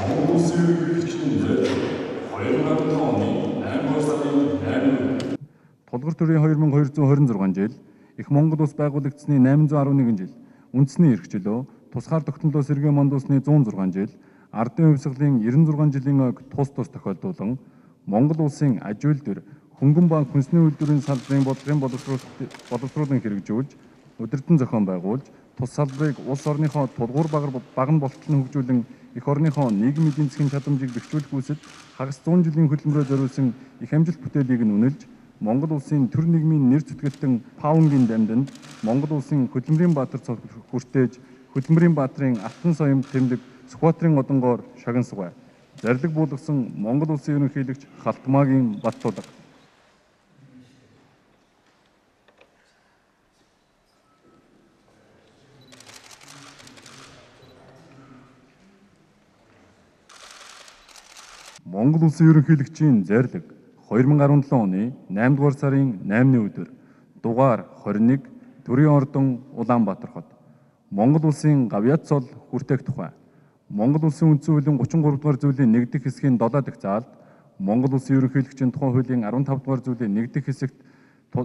Монгол Улсын ерөнхийлөгчийн зорилго 2017 оны 8 сарын 8-нд Тулгар төрийн 2226 жил, Их Монгол улс байгуулагдсаны 811 жил, үндэсний эрх чөлөө, тусгаар тогтнолоо сэргээн мандуулсны 106 жил, ардын хувьсгалын 96 жилийн ойг тус тус тохиолдуулан Монгол улсын аж үйлдвэр, хөнгөн ба хүнсний үйлдвэрийн салбарын бодлогын боловсруулан хэрэгжүүлж, удирдан зохион байгуулж, тус салбарыг улс орныхоо тулгуур баган болтол нь хөгжүүлэн эх орныхоо нийгмийн эдийн засгийн чадамжийг бэхжүүлэх үүсэл хагас 100 жилийн хөдөлмөрөөр зориулсан их амжилт бүтээлийг нь үнэлж, Монгол улсын төр нийгмийн нэр зүтгэлтэн Паунгийн дамданд Монгол улсын хөдөлмөрийн баатар цол хүртээж, хөдөлмөрийн баатрын алтан соём тэмдэг Сүхбаатарын одонгоор шагнан сугай. Зарлиг буулгасан Монгол улсын ерөнхийлөгч Халтмаагийн Баттулга. Монгол улсын ерөнхийлөгчийн зарлиг 2017 оны 8 дугаар сарын 8-ны өдөр дугаар 21 Төрийн ордон Улаанбаатар хот. Монгол улсын гавьяат цол хүртээх тухай. Монгол улсын үндсэн хуулийн 33 дугаар зүйлийн 1 дэх хэсгийн 7 дахь заалд Монгол улсын ерөнхийлөгчийн тухай хуулийн 15 дугаар зүйлийн 1 дэх хэсэгт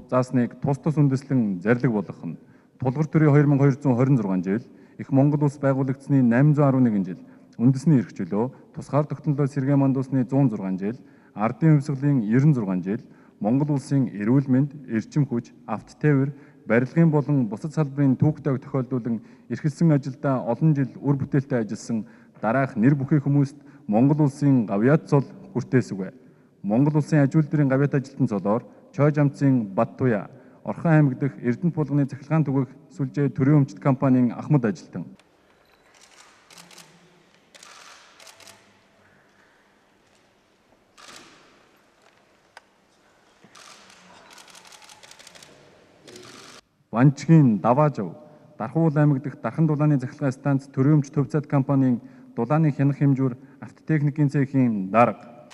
заасныг тус тус үндэслэн зарлиг болгох нь. Тулгар төрийн 2226 жил, Их Монгол улс байгуулагдсаны 811 жил, үндэсний эрх чөлөө, тусгаар тогтнолоо сэргээн мандуулсны 106 жил, ардын хувьсгалын 96 жил, Монгол улсын эрүүл мэнд, эрчим хүч, авто тээвэр, барилгын болон бусад салбарын түүхтэйг тохиолдуулан эрхэлсэн ажилдаа олон жил үр бүтээлтэй ажилласан дараах нэр бүхий хүмүүст Монгол улсын гавьяат цол хүртээсүгэ. Монгол улсын аж үйлдвэрийн гавьяат ажилтан цолоор Чойжамцын Баттуя, Орхон аймаг дахь Эрдэнэт булганы цахилгаан түгэх сүлжээ төрийн өмчт компанийн ахмад ажилтан. Ванчгийн Даваажав, Дархуул аймаг дахь Дархан дулааны цахилгаан станц төрийн өмч төвцөөд компанийн дулааны хянах хэмжүүр автотехникийн цехийн дарга.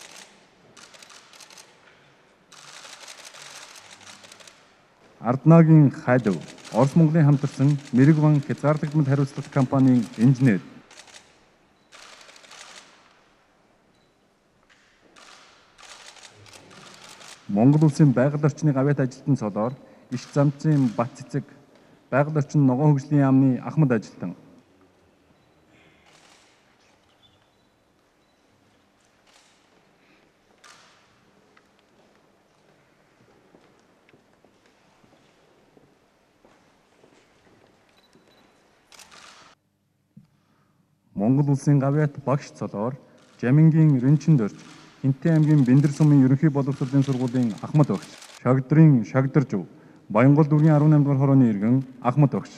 Арднагийн Хайдав, Орос Монголын хамтарсан Мэрэгван хязгаарлагдмал хариуцлагатай компанийн инженер. Монгол улсын байгаль орчны гавьяат ажилтан цолоор Иш замцын Бат цэцэг, байгаль орчин ногоон хөгжлийн яамны ахмад ажилтан. Монгол улсын гавьяат багш цолоор Жамингийн Ринчин дөрж, Хинтээ аймгийн Бэндэр сумын ерөнхий боловсролын сургуулийн ахмад багш, Шагдрын Шагдаржив, Баянгол дүүргийн 18 дугаар хорооны иргэн ахмад багш.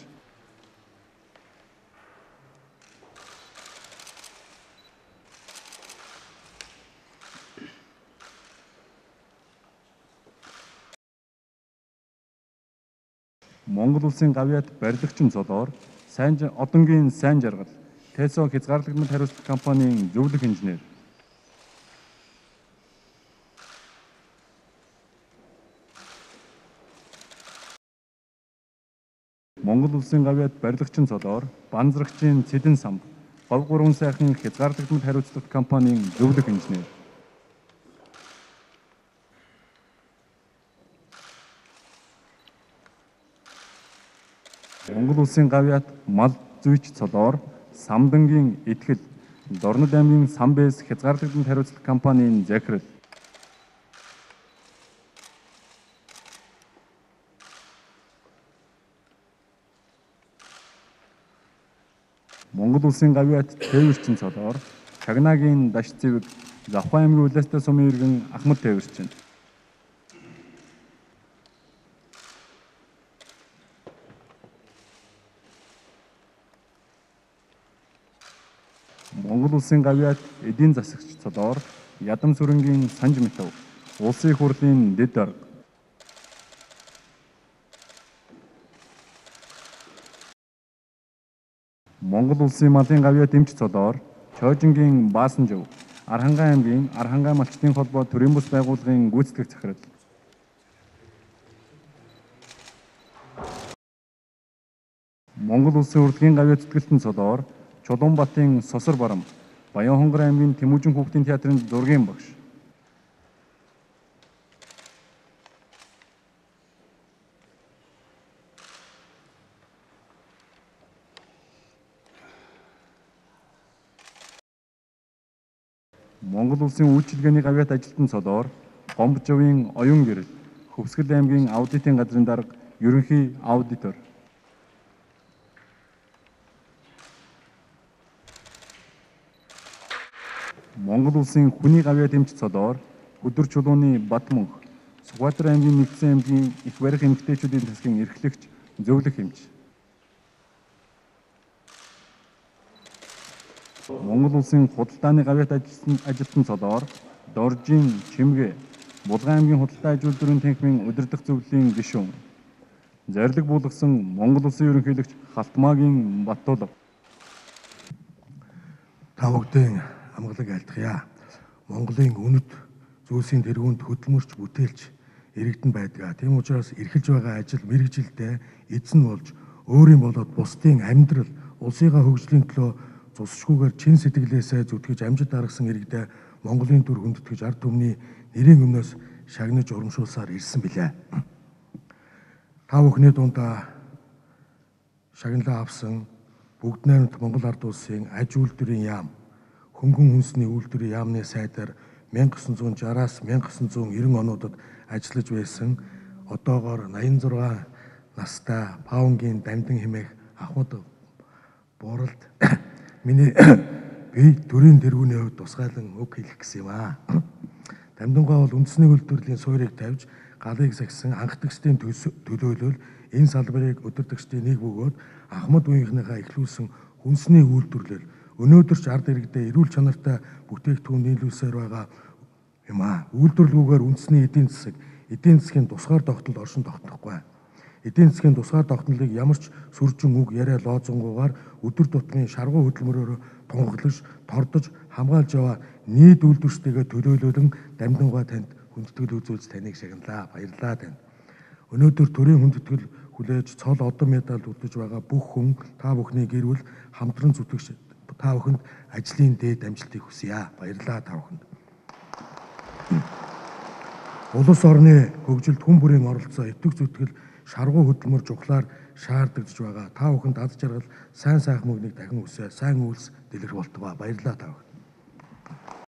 Монгол улсын гавьяат барилгачин цолоор сайн Одонгийн сайн жаргал, Тэсо хязгаарлагдмал хариуцлага компанийн зөвлөх инженер. Монгол улсын гавьяат барилгачин цолоор Банзрагчийн Цэдэн самб, Говь гурван сайхан хязгаарлагдмал хариуцлагатай компанийн зөвлөх инженер. Монгол улсын гавьяат мал зүйч цолоор Самдангийн Итгэл, Дорнод аймгийн Самбэс хязгаарлагдмал хариуцлагатай компанийн захирал. Монгол улсын гавьяат тээвэрчин цолоор Чагнагийн Даш цэвэг, Завхан аймгийн Улаастай сумын иргэн ахмад тээвэрчин. Монгол улсын гавьяат эдийн засагч цолоор Ядам сүрэнгийн Санж Митав, Улсын их хурлын дэд дарга. Монгол улсын малын гавьяат эмч цолоор Чойжингийн Баасанжив, Архангай аймгийн Архангай малчдын холбоо төрийн бус байгууллагын гүйцэтгэх захирал. Монгол улсын урлагийн гавьяат зүтгэлтэн цолоор Чулуунбатын Сосор барам, Баян-Хонгор аймгийн Тэмүүжин хүүхдийн театрын зургийн багш. Монгол Улсын үйлчилгээний гавьяат ажилтан цолоор Гомбожовын оюун гэрэл, Хөвсгөл аймгийн аудитын газрын дарга, ерөнхий аудитор. Монгол Улсын хүний гавьяат эмч цолоор Өдөр чулууны Батмөнх, Сүхбаатар аймгийн нэгдсэн аймгийн их барих эмэгтэйчүүдийн засгийн эрхлэгч, зөвлөх эмч. Монгол Улсын худалдааны гавьяат ажилтан цолоор Доржин Чимгэ, Булган аймгийн худалдаа аж үйлдвэрийн танхимын удирдах зөвлөлийн гишүүн. Зорилго буулгасан Монгол Улсын ерөнхийлөгч Халтмаагийн Баттулга. Та бүгдийн амгалан айлтгая. Монголын үнэт зүйлсийн тэргуунд хөдөлмөрч бүтээлч иргэдэн байдаг. Тийм учраас эрхэлж байгаа ажил мэргэжилдээ эзэн болж өөрийн болоод бусдын амьдрал, улсынхаа хөгжлийн төлөө зусшгүйгээр чин сэтгэлээсээ зүтгэж амжилт гаргасан иргэдээ Монголын төр хүндэтгэж ард түмний нэрийн өмнөөс шагнаж урамшуулсаар ирсэн билээ. Та бүхний дунд шагналаа авсан бүгд найрамд Монгол Ард Улсын аж үйлдвэрийн яам, хөнгөн хүнсний үйлдвэрийн яамны сайдаар 1960-аас 1990 онуудад ажиллаж байсан одоогоор 86 настай Паунгийн Дамдин хэмээх ахуйд Буралд миний би төрийн тэргүүний хувьд тусгайлан үг хэлэх гэсэн юм аа. Дамдингаа бол үндэсний үйлдвэрлэлийн суурийг тавьж галыг сахисан анхдагчдын төлөөлөл энэ салбарыг өдөртөгчдийн нэг бөгөөд ахмад үеийнхнийхээ эхлүүлсэн хүнсний үйлдвэрлэл өнөөдөр ч ард иргэдээ эрүүл чанартай бүтээгдэхүүн нийлүүлсээр байгаа юм аа. Үйлдвэрлэлгүйгээр үндэсний эдийн засгийн тусгаар тогтнол оршин тогтнохгүй. Эдийн засгийн тусгаар тогтнолыг ямар ч сүржин үг яриа лоозонгуугаар өдөр тутмын шаргуу хөдөлмөрөөр тунхаглаж, тордож, хамгаалж яваа нийт үйлдвэрчтэйгээ төлөөлөлөн Дамдингаа танд хүндэтгэл үзүүлж таныг шагналаа. Баярлалаа танд. Өнөөдөр төрийн хүндэтгэл хүлээж цол одон медаль үлдэж байгаа бүх хүн та бүхний гэр бүл хамтран зүтгэгч та бүхэнд ажлын дээд амжилтыг хүсье. Баярлалаа та бүхэнд. Улс орны хөгжилд хүн бүрийн оролцоо, итгэх зүтгэл, шаргуу хөдөлмөр чухлаар шаардлагаж байгаа. Та бүхэнд аз жаргал, сайн сайхан мөгнийг дахин хүсье. Сайн үйлс дэлгэр болтугай. Баярлалаа та бүхэнд.